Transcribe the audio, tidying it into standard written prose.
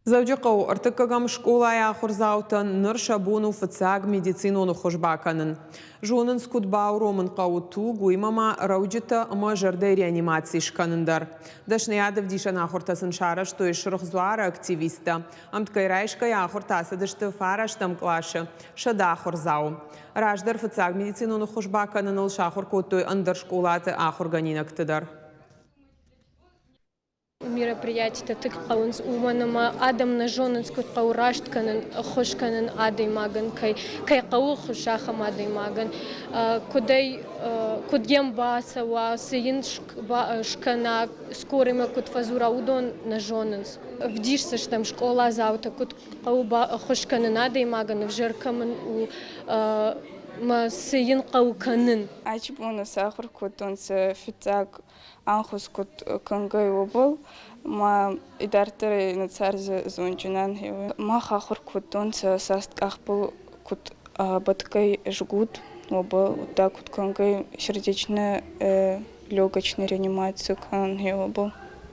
Дзӕуджыхъӕуы ӕртыккӕгӕм скъолайы ахуырдзаутӕн ныр сӕ бон у фыццаг медицинон ӕххуыс бакӕнын. Зонынц, куыд бауромын хъӕуы туг, уыимӕ ма рӕуджытӕ ӕмӕ зӕрдӕйы реанимаци скӕнын дӕр. Дӕсныйад ӕвдисӕн ахуыртӕ сын сарӕзтой Сырх Дзуары активисттӕ. Ӕмткӕй райсгӕйӕ ахуыртӕ ацыдысты фарӕстӕм къласы 100 ахуырдзауы. Раздӕр фыццаг медицинон ӕххуыс бакӕныныл сахуыр кодтой ӕндӕр скъолаты ахуыргӕнинӕгты дӕр. Мероприятитӕ тынг хъӕуынц, уымӕн ӕмӕ адӕм нӕ зонынц, куыд хъӕуы раст кӕнын, ӕххуыс кӕнын адӕймагӕн, кӕй, кӕй хъӕуы ӕххуыс ахӕм адӕймагӕн, куыдӕй, куыд йӕм бацӕуа, цы йын скӕна, скорыймӕ куыд фӕдзура, уыдон нӕ зонынц. Ӕвдисдзыстӕм скъоладзаутӕ, куыд хъӕуы ӕххуыс кӕнын адӕймагӕн, ӕвзӕр кӕмӕн у, ӕмӕ цы йын хъӕуы кӕнын. Ачи боны сахур кодтонцӕ фиццаг ӕнхус куд кӕнгӕй, уобӕл ма идарддӕр нӕ царди зондджынӕн. Мах ахур кодтонцӕ саст къахбӕл куд бӕтгӕй жгут, уобӕл, удта куд кӕнгӕй сердечно легочной реанимацию кӕнун, уобӕл.